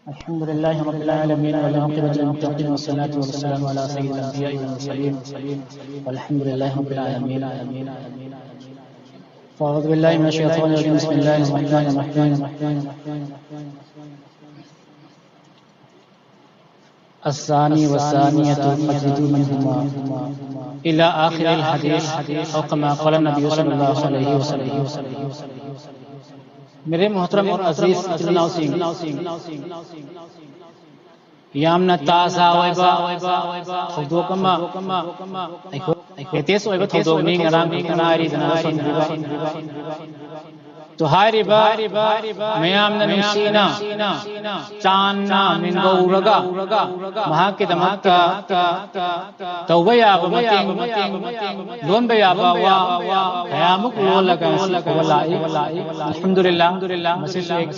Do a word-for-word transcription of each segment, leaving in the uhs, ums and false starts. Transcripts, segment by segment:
الحمد لله رب العالمين، والعاقبة للمتقين، والصلاة والسلام على سيد الأنبياء والمرسلين، والحمد لله رب العالمين. فأعوذ بالله من الشيطان الرجيم. بسم الله الرحمن الرحيم. الزاني والزانية فاجلدوا منهما إلى آخر الحديث، أو كما قال النبي صلى الله عليه وسلم. میرے محترم اور عزیز اتنا سنگھ، ꯌꯥꯝꯅ ꯇꯥꯖꯥ ꯑꯣꯏꯕ ꯊꯧꯗꯣꯛ ꯑꯃ, ꯑꯩꯈꯣꯏ ꯂꯦꯇꯦꯁ ꯑꯣꯏꯕ ꯊꯧꯗꯣꯛꯅꯤ꯫ ꯉꯔꯥꯡ ꯈꯛꯇ ꯉꯥꯏꯔꯤꯗꯅ ꯂꯣꯏꯁꯤꯟꯈꯤꯕ꯫ ꯇꯣ ꯍꯥꯏꯔꯤꯕ ꯃꯌꯥꯝꯅ ꯅꯨꯡꯁꯤꯅ ꯆꯥꯟꯅ ꯃꯤꯡꯒꯧꯔꯒ ꯃꯍꯥꯛꯀꯤꯗꯃꯛꯇ ꯇꯧꯕ ꯌꯥꯕ ꯃꯇꯦꯡ, ꯂꯣꯟꯕ ꯌꯥꯕ ꯋꯥ ꯀꯌꯥꯃꯨꯛ ꯂꯣꯜꯂꯒ ꯉꯁꯤ ꯐꯥꯎꯕ ꯂꯥꯛꯏ꯫ ꯑꯜꯍꯝꯗꯨꯂꯤꯜꯂꯥ, ꯃꯁꯤꯁꯨ ꯑꯦꯛ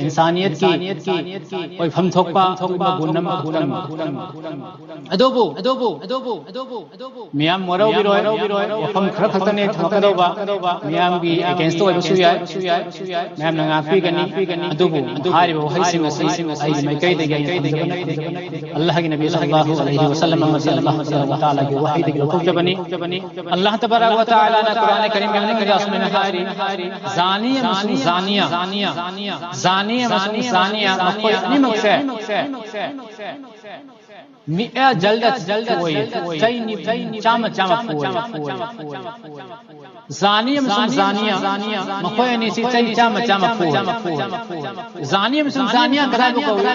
ꯏꯟꯁꯥꯅꯤꯌꯠꯀꯤ ꯑꯣꯏꯐꯝ ꯊꯣꯛꯄ ꯑꯗꯨꯒꯨꯝꯕ ꯒꯨꯟ ꯑꯃꯈꯛꯇꯪ꯫ ꯑꯗꯨꯕꯨ ꯃꯤꯌꯥꯝ ꯋꯥꯔꯧꯕꯤꯔꯣꯏ, ꯋꯥꯐꯝ ꯈꯔ ꯈꯛꯇꯅꯦ ꯊꯝꯃꯛꯀꯗꯧꯕ꯫ ꯃꯤꯌꯥꯝꯒꯤ ꯑꯦꯒꯦꯟꯁꯇ ꯑꯣꯏꯕꯁꯨ ꯌꯥꯏ, ꯃꯌꯥꯝꯅ ꯉꯥꯛꯄꯤꯒꯅꯤ꯫ ꯑꯗꯨꯕꯨ ꯍꯥꯏꯔꯤꯕ ꯋꯥꯍꯩꯁꯤꯡ ꯑꯁꯤ ꯑꯩꯒꯤ ꯃꯥꯏꯀꯩꯗꯒꯤ ꯑꯩꯅ ꯊꯝꯖꯕ ꯅꯠꯇꯦ꯫ ꯑꯜꯂꯥꯍꯒꯤ ꯅꯕꯤ ꯁꯜꯂꯜꯂꯥꯍꯨ ꯑꯂꯩꯍꯤ ꯋꯁꯜꯂꯝ ꯑꯃꯗꯤ ꯑꯜꯂꯥꯍ ꯁꯨꯕꯍꯥꯅꯍꯨ ꯋ ꯇꯥꯂꯥꯒꯤ ꯋꯥꯍꯩꯗꯒꯤ ꯂꯧꯊꯣꯛꯆꯕꯅꯤ꯫ ꯑꯜꯂꯥꯍ ꯇꯕꯥꯔꯛ ꯋ ꯇꯥꯂꯥꯅ ꯀꯨꯔꯥꯟ ꯀꯔꯤꯝꯒꯤ ꯃꯅꯨꯡꯗ ꯑꯁꯨꯃꯥꯏꯅ ꯍꯥꯏꯔꯤ, "ꯖꯥꯅꯤ ꯑꯃꯁꯨꯡ ꯖꯥꯅꯤꯌꯥ, ꯖꯥꯅꯤ ꯑꯃꯁꯨꯡ ꯖꯥꯅꯤꯌꯥ ꯃꯈꯣꯏ ꯑꯅꯤꯃꯛꯁꯦ ꯃꯤꯌꯥ ꯖꯜꯗ ꯐꯨꯑꯣꯌꯦ, ꯆꯩ ꯅꯤ-, ꯆꯥꯝꯃ ꯆꯥꯝꯃ ꯐꯨꯑꯣꯌꯦ꯫ ꯖꯥꯅꯤ ꯑꯃꯁꯨꯡ ꯖꯥꯅꯤꯌꯥ, ꯃꯈꯣꯏ ꯑꯅꯤꯁꯤ ꯆꯩ ꯆꯥꯝꯃ ꯆꯥꯝꯃ ꯐꯨꯑꯣꯌꯦ꯫ ꯖꯥꯅꯤ ꯑꯃꯁꯨꯡ ꯖꯥꯅꯤꯌꯥ ꯀꯗꯥꯏꯕꯨ ꯀꯧꯏ?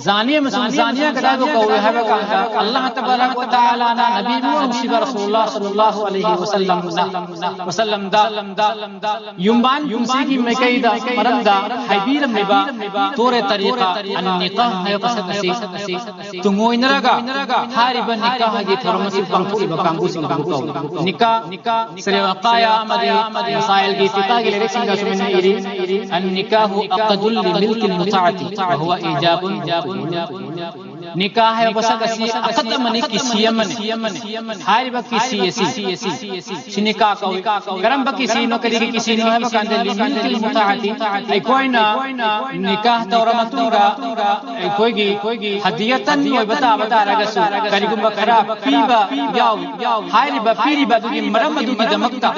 ꯖꯥꯅꯤ ꯑꯃꯁꯨꯡ ꯖꯥꯅꯤꯌꯥ ꯀꯗꯥꯏꯕꯨ ꯀꯧꯏ ꯍꯥꯏꯕ ꯀꯥꯟꯗ, ꯑꯜꯂꯥꯍ ꯇꯕꯥꯔꯛ ꯋ ꯇꯥꯂꯥꯅ ꯅꯕꯤ ꯅꯨꯡꯁꯤꯕ ꯔꯁꯨꯂꯨꯜꯂꯥꯍ ꯁꯜꯂꯜꯂꯥꯍꯨ ꯑꯂꯩꯍꯤ ꯋꯁꯜꯂꯝꯅ, ꯋꯁꯜꯂꯝꯗ ꯌꯨꯝꯕꯥꯟ ꯄꯨꯟꯁꯤꯒꯤ ꯃꯥꯏꯀꯩꯗ ꯃꯔꯝꯗ ꯍꯥꯏꯕꯤꯔꯝꯂꯤꯕ ꯇꯣꯔꯦ ꯇꯔꯤꯀꯥ ꯑꯟ ꯅꯤꯀꯥꯍ ꯍꯥꯏꯕ ꯄꯣꯠꯁꯛ ꯑꯁꯤ ꯇꯨꯡꯑꯣꯏꯅꯔꯒ ꯍꯥꯏꯔꯤꯕ ꯅꯤꯀꯥꯍꯒꯤ ꯊꯧꯔꯝ ꯑꯁꯤ ꯄꯥꯡꯊꯣꯛꯂꯤꯕ ꯀꯥꯡꯕꯨꯁꯤꯡ ꯑꯗꯨꯕꯨ ꯀꯧꯏ꯫ ꯅꯤꯀꯥꯍ ꯁꯔꯦ ꯋꯀꯥꯌꯥ ꯑꯃꯗꯤ ꯃꯁꯥꯏꯜꯒꯤ ꯐꯤꯀꯥꯒꯤ ꯂꯥꯏꯔꯤꯛꯁꯤꯡꯗ ꯑꯁꯨꯃꯥꯏꯅ ꯏꯔꯤ, "ꯑꯟ ꯅꯤꯀꯥꯍꯨ ꯑꯀꯗꯨꯜ ꯂꯤ ꯃꯤꯜꯀꯤꯜ ꯃꯨꯇꯥꯑꯇꯤ ꯋ ꯍꯨꯋ ꯏꯖꯥꯕꯨꯟ ꯋ ꯀꯕꯨꯜ"꯫ ꯅꯤꯀꯥ ꯍꯥꯏꯕ ꯄꯣꯠꯁꯛ ꯑꯁꯤ ꯑꯈꯛ ꯑꯃꯅꯤ, ꯀꯤꯁꯤ ꯑꯃꯅꯤ꯫ ꯍꯥꯏꯔꯤꯕ ꯀꯤꯁꯤ ꯑꯁꯤ ꯁꯤ ꯅꯤꯀꯥ ꯀꯧꯏ꯫ ꯀꯔꯝꯕ ꯀꯤꯁꯤꯅꯣ, ꯀꯔꯤꯒꯤ ꯀꯤꯁꯤꯅꯣ ꯍꯥꯏꯕ ꯀꯥꯟꯗ, ꯂꯤꯃꯤꯟꯀꯤꯜ ꯃꯨꯇꯥꯍꯗꯤ, ꯑꯩꯈꯣꯏꯅ ꯅꯤꯀꯥ ꯇꯧꯔ ꯃꯇꯨꯡꯗ ꯑꯩꯈꯣꯏꯒꯤ ꯍꯗꯤꯌꯇꯟ ꯑꯣꯏꯕ ꯇꯥꯕ ꯇꯥꯔꯒꯁꯨ, ꯀꯔꯤꯒꯨꯝꯕ ꯈꯔ ꯄꯤꯕ ꯌꯥꯎꯏ꯫ ꯍꯥꯏꯔꯤꯕ ꯄꯤꯔꯤꯕ ꯑꯗꯨꯒꯤ ꯃꯔꯝ ꯑꯗꯨꯒꯤꯗꯃꯛꯇ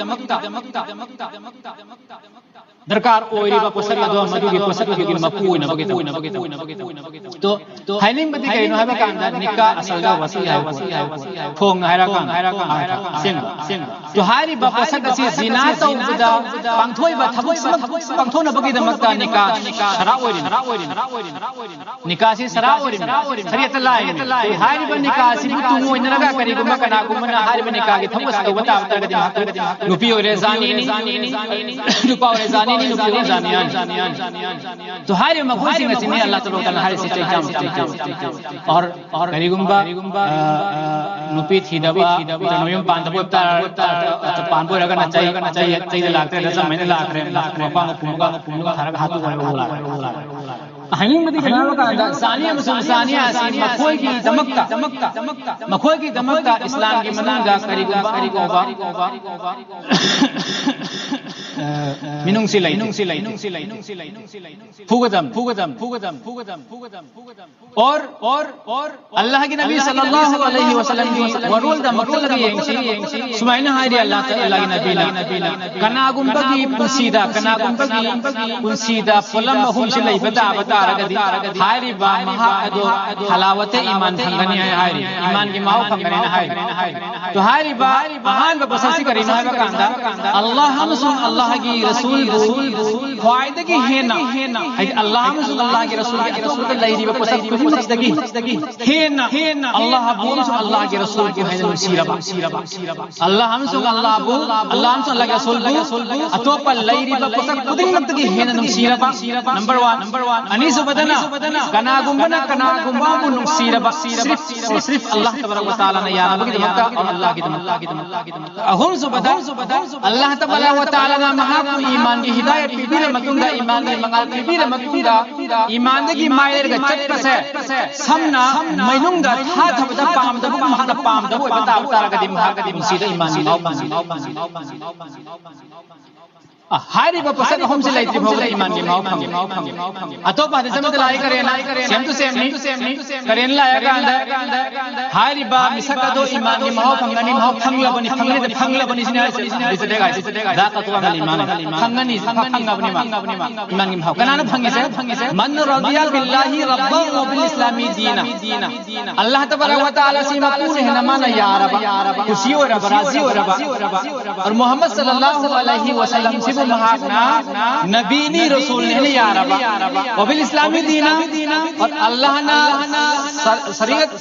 ꯗꯔꯀꯥꯔ ꯑꯣꯏꯔꯤꯕ ꯄꯣꯠꯁꯛ ꯑꯗꯣ ꯃꯗꯨꯒꯤ ꯄꯣꯠꯁꯛ ꯑꯗꯨꯒꯤ ꯃꯄꯨ ꯑꯣꯏꯅꯕꯒꯤꯗꯃꯛ꯫ ꯇꯣ, ꯍꯥꯏꯅꯤꯡꯕꯗꯤ ꯀꯩꯅꯣ ꯍꯥꯏꯕ ꯀꯥꯟꯗ, ꯅꯤꯀꯥ ꯑꯁꯜꯗ ꯋꯥꯁꯤ ꯍꯥꯏꯕ ꯄꯣꯠ, ꯊꯣꯡꯅ ꯍꯥꯏꯔꯀꯥꯟꯗ, ꯑꯁꯦꯡꯕ, ꯑꯁꯦꯡꯕ꯫ ꯇꯣ, ꯍꯥꯏꯔꯤꯕ ꯄꯣꯠꯁꯛ ꯑꯁꯤ ꯖꯤꯅꯥ ꯇꯧꯕꯗ ꯄꯥꯡꯊꯣꯛꯏꯕ ꯊꯕꯛꯁꯤꯃꯛ ꯄꯥꯡꯊꯣꯛꯅꯕꯒꯤꯗꯃꯛꯇ ꯅꯤꯀꯥ ꯁꯔꯥ ꯑꯣꯏꯔꯤꯅꯤ꯫ ꯅꯤꯀꯥꯁꯤ ꯁꯔꯥ ꯑꯣꯏꯔꯤꯕꯅꯤ, ꯁꯔꯤꯌꯠꯇ ꯂꯥꯛꯏꯕꯅꯤ꯫ ꯍꯥꯏꯔꯤꯕ ꯅꯤꯀꯥꯁꯤꯕꯨ ꯇꯨꯡ ꯑꯣꯏꯅꯔꯒ ꯀꯔꯤꯒꯨꯝꯕ ꯀꯅꯥꯒꯨꯝꯕꯅ ꯍꯥꯏꯔꯤꯕ ꯅꯤꯀꯥꯒꯤ ꯊꯕꯛ ꯑꯁꯤ ꯇꯧꯕ ꯇꯥꯕ ꯇꯥꯔꯒꯗꯤ, ꯅꯨꯄꯤ ꯑꯣꯏꯔꯦ ꯖꯥꯅꯤꯅꯤ, ꯅꯨꯄꯥ ꯑꯣꯏꯔꯦ ꯖꯥꯅꯤꯅꯤ, ꯅꯨꯄꯤ ꯑꯣꯏꯔꯦ ꯖꯥꯅꯤꯌꯥꯅꯤ꯫ ꯇꯣ, ꯍꯥꯏꯔꯤꯕ ꯃꯈꯣꯏꯁꯤꯡ ꯑꯁꯤꯅꯤ ꯑꯜꯂꯥꯍ ꯇꯕꯥꯔꯛ ꯋ ꯇꯥꯂꯥ ꯍꯥꯏꯔꯤꯁꯤ ꯆꯩ ꯆꯥꯝ, ꯆꯩ ꯆꯥꯝ, ꯆꯩ ꯆꯥꯝ꯫ ꯀꯔꯤꯒꯨꯝꯕ, ꯑ, ꯅꯨꯄꯤ ꯊꯤꯗꯕ, ꯅꯠꯇ꯭ꯔꯒ ꯃꯌꯨꯝ ꯄꯥꯟꯗꯕ ꯑꯣꯏꯕ ꯇꯥꯔ-, ꯇꯥ-, ꯇꯥ-, ꯄꯥꯟꯕ ꯑꯣꯏꯔꯒꯅ ꯆꯩ, ꯆꯩ, ꯆꯩꯗ ꯂꯥꯛꯇ꯭ꯔꯦ, ꯆꯝꯃꯩꯅ ꯂꯥꯛꯈ꯭ꯔꯦ, ꯃꯈꯣꯡꯒ ꯄꯨꯝꯃꯒ, ꯄꯨꯝꯃꯒ ꯊꯥꯔꯒ ꯍꯥꯠꯇꯣꯛꯑꯣ ꯍꯥꯏꯕ ꯂꯥꯛꯈ꯭ꯔꯦ꯫ ꯍꯥꯏꯅꯤꯡꯕꯗꯤ ꯀꯩꯅꯣ ꯍꯥꯏꯕ ꯀꯥꯟꯗ, ꯖꯥꯅꯤ ꯑꯃꯁꯨꯡ ꯖꯥꯅꯤꯌꯥ ꯑꯁꯤ ꯃꯈꯣꯏꯒꯤꯗꯃꯛꯇ, ꯃꯈꯣꯏꯒꯤꯗꯃꯛꯇ ꯏꯁꯂꯥꯝꯒꯤ ꯃꯅꯨꯡꯗ ꯀꯔꯤꯒꯨꯝꯕ ꯑꯃ ꯀꯧꯕ, ꯑ, ꯃꯤꯅꯨꯡꯁꯤ ꯂꯩ, ꯃꯤꯅꯨꯡꯁꯤ ꯂꯩ, ꯃꯤꯅꯨꯡꯁꯤ ꯂꯩ, ꯃꯤꯅꯨꯡꯁꯤ ꯂꯩ꯫ ꯐꯨꯒꯗꯝ, ꯐꯨꯒꯗꯝ, ꯐꯨꯒꯗꯝ, ꯐꯨꯒꯗꯝ, ꯐꯨꯒꯗꯝ, ꯐꯨꯒꯗꯝ꯫ ꯑꯣꯔ, ꯑꯣꯔ, ꯑꯣꯔ, ꯑꯜꯂꯥꯍꯒꯤ ꯅꯕꯤ ꯁꯜꯂꯜꯂꯥꯍꯨ ꯑꯂꯩꯍꯤ ꯋꯁꯜꯂꯝꯒꯤ ꯋꯥꯔꯣꯜꯗ ꯑꯃꯨꯛꯇꯪꯒ ꯌꯦꯡꯁꯤ꯫ ꯁꯨꯃꯥꯏꯅ ꯍꯥꯏꯔꯤ ꯑꯜꯂꯥꯍ ꯇ-, ꯑꯜꯂꯥꯍꯒꯤ ꯅꯕꯤꯅ, "ꯀꯅꯥꯒꯨꯝꯕꯒꯤ ꯄꯨꯟꯁꯤꯗ, ꯀꯅꯥꯒꯨꯝꯕꯒꯤ ꯄꯨꯟꯁꯤꯗ ꯄꯣꯠꯂꯝ ꯑꯍꯨꯝꯁꯤ ꯂꯩꯕ ꯇꯥꯕ ꯇꯥꯔꯒꯗꯤ, ꯍꯥꯏꯔꯤꯕ ꯃꯍꯥꯛ ꯑꯗꯣ ꯍꯂꯥꯋꯠꯇ ꯏꯃꯥꯟ ꯐꯪꯒꯅꯤ" ꯍꯥꯏ, ꯍꯥꯏꯔꯤ꯫ ꯏꯃꯥꯟꯒꯤ ꯃꯍꯥꯎ ꯐꯪꯒꯅꯤꯅ ꯍꯥꯏꯔꯤ꯫ ꯇꯣ, ꯍꯥꯏꯔꯤꯕ ꯑꯍꯥꯟꯕ ꯄꯣꯠꯁꯛꯁꯤ ꯀꯔꯤꯅꯣ ꯍꯥꯏꯕ ꯀꯥꯟꯗ, ꯑꯜꯂꯥꯍ ꯑꯃꯁꯨꯡ ꯑꯜꯂꯥꯍꯒꯤ ꯔꯁꯨꯜꯕꯨ ꯈ꯭ꯋꯥꯏꯗꯒꯤ ꯍꯦꯟꯅ, ꯍꯥꯏꯗꯤ ꯑꯜꯂꯥꯍ ꯑꯃꯁꯨꯡ ꯑꯜꯂꯥꯍꯒꯤ ꯔꯁꯨꯜꯒꯤ ꯑꯇꯣꯞꯄꯗ ꯂꯩꯔꯤꯕ ꯄꯣꯠꯁꯛ ꯈꯨꯗꯤꯡꯃꯛꯇꯒꯤ ꯍꯦꯟꯅ, ꯍꯦꯟꯅ ꯑꯜꯂꯥꯍꯕꯨ ꯑꯃꯁꯨꯡ ꯑꯜꯂꯥꯍꯒꯤ ꯔꯁꯨꯜꯕꯨ ꯍꯦꯟꯅ ꯅꯨꯡꯁꯤꯔꯕ, ꯑꯜꯂꯥꯍ ꯑꯃꯁꯨꯡ ꯑꯜꯂꯥꯍꯕꯨ, ꯑꯜꯂꯥꯍ ꯑꯃꯁꯨꯡ ꯑꯜꯂꯥꯍꯒꯤ ꯔꯁꯨꯜꯕꯨ ꯑꯇꯣꯞꯄ ꯂꯩꯔꯤꯕ ꯄꯣꯠꯁꯛ ꯈꯨꯗꯤꯡꯃꯛꯇꯒꯤ ꯍꯦꯟꯅ ꯅꯨꯡꯁꯤꯔꯕ꯫ Number one. ꯑꯅꯤꯁꯨꯕꯗꯅ, ꯀꯅꯥꯒꯨꯝꯕꯅ ꯀꯅꯥꯒꯨꯝꯕ ꯑꯃꯕꯨ ꯅꯨꯡꯁꯤꯔꯕ, ꯁꯤꯔꯐ, ꯁꯤꯔꯐ ꯑꯜꯂꯥꯍ ꯇꯕꯥꯔꯛ ꯋ ꯇꯥꯂꯥꯅ ꯌꯥꯅꯕꯒꯤꯗꯃꯛꯇ, ꯑꯜꯂꯥꯍꯒꯤꯗꯃꯛꯇ꯫ ꯑꯍꯨꯝꯁꯨꯕꯗ, ꯑꯜꯂꯥꯍ ꯇꯕꯥꯔꯛ ꯋ ꯇꯥꯂꯥꯅ ꯃꯍꯥꯛꯄꯨ ꯏꯃꯥꯟꯒꯤ ꯍꯤꯗꯥꯌꯠ ꯄꯤꯕꯤꯔꯕ ꯃꯇꯨꯡꯗ, ꯏꯃꯥꯟꯒꯤ ꯃꯉꯥꯜ ꯄꯤꯕꯤꯔ ꯃꯇꯨꯡꯗ ꯏꯃꯥꯟꯗꯒꯤ ꯃꯥꯏꯔꯒ ꯆꯠꯄꯁꯦ ꯁꯝꯅ ꯃꯩꯅꯨꯡꯗ ꯊꯥꯊꯕꯗ ꯄꯥꯝꯗꯕꯒꯨꯝ ꯃꯍꯥꯛꯅ ꯄꯥꯝꯗꯕ ꯑꯣꯏꯕ ꯇꯥꯕ ꯇꯥꯔꯒꯗꯤ ꯃꯍꯥꯛꯀꯗꯤ ꯄꯨꯟꯁꯤꯗ ꯏꯃꯥꯟꯒꯤ ꯃꯍꯥꯎ ꯐꯪꯉꯤ꯫ ꯑ, ꯍꯥꯏꯔꯤꯕ ꯄꯣꯠꯁꯛ ꯑꯍꯨꯝꯁꯤ ꯂꯩꯇ꯭ꯔꯤ ꯐꯥꯎꯕꯗ ꯏꯃꯥꯟꯒꯤ ꯃꯍꯥꯎ ꯐꯪꯉꯤ꯫ ꯑꯇꯣꯞꯄ ꯍꯗꯤꯁ ꯑꯃꯗ ꯂꯥꯛꯏ ꯀꯔꯦꯟ, ꯁꯦꯝ ꯇꯨ ꯁꯦꯝꯅꯤ꯫ ꯀꯔꯦꯟ ꯂꯥꯛꯑꯀꯥꯟꯗ ꯍꯥꯏꯔꯤꯕ ꯃꯤꯁꯛ ꯑꯗꯣ ꯏꯃꯥꯟꯒꯤ ꯃꯍꯥꯎ ꯐꯪꯒꯅꯤ, ꯃꯍꯥꯎ ꯐꯪꯂꯕꯅꯤ, ꯐꯪꯂꯦ, ꯐꯪꯂꯕꯅꯤ ꯁꯤꯅ ꯍꯥꯏꯁꯦ꯫ ꯍꯗꯤꯁ ꯂꯩ ꯍꯥꯏꯁꯦ꯫ ذاق طعم الإيمان. ꯐꯪꯒꯅꯤ، ꯐꯪꯉꯕꯅꯤ ꯃꯥ꯫ ꯏꯃꯥꯟꯒꯤ ꯃꯍꯥꯎ꯫ ꯀꯅꯥꯅ ꯐꯪꯉꯤꯁꯦ? من رضي بالله ربا وبالإسلام دينا. ꯑꯜꯂꯥꯍ ꯇꯕꯥꯔꯛ ꯋ ꯇꯥꯂꯥ ꯁꯤ ꯃꯄꯨꯅ ꯍꯦꯟꯅ ꯃꯥꯅ ꯌꯥꯔꯕ, ꯈꯨꯁꯤ ꯑꯣꯏꯔꯕ, ꯔꯥꯖꯤ ꯑꯣꯏꯔꯕ, ꯑꯣꯔ ꯃꯨꯍꯝꯃꯗ ꯁꯜꯂꯜꯂꯥꯍꯨ ꯑꯂꯩꯍꯤ ꯋꯁꯜꯂꯝ ꯁꯤꯕꯨ ꯃꯍꯥꯛꯅ ꯅꯕꯤꯅꯤ, ꯔꯁꯨꯜꯅꯤ ꯍꯥꯏꯅ ꯌꯥꯔꯕ, ꯋꯕꯤꯜ ꯏꯁꯂꯥꯃꯤ ꯗꯤꯅ, ꯑꯣꯔ ꯑꯜꯂꯥꯍꯅ ꯁ-,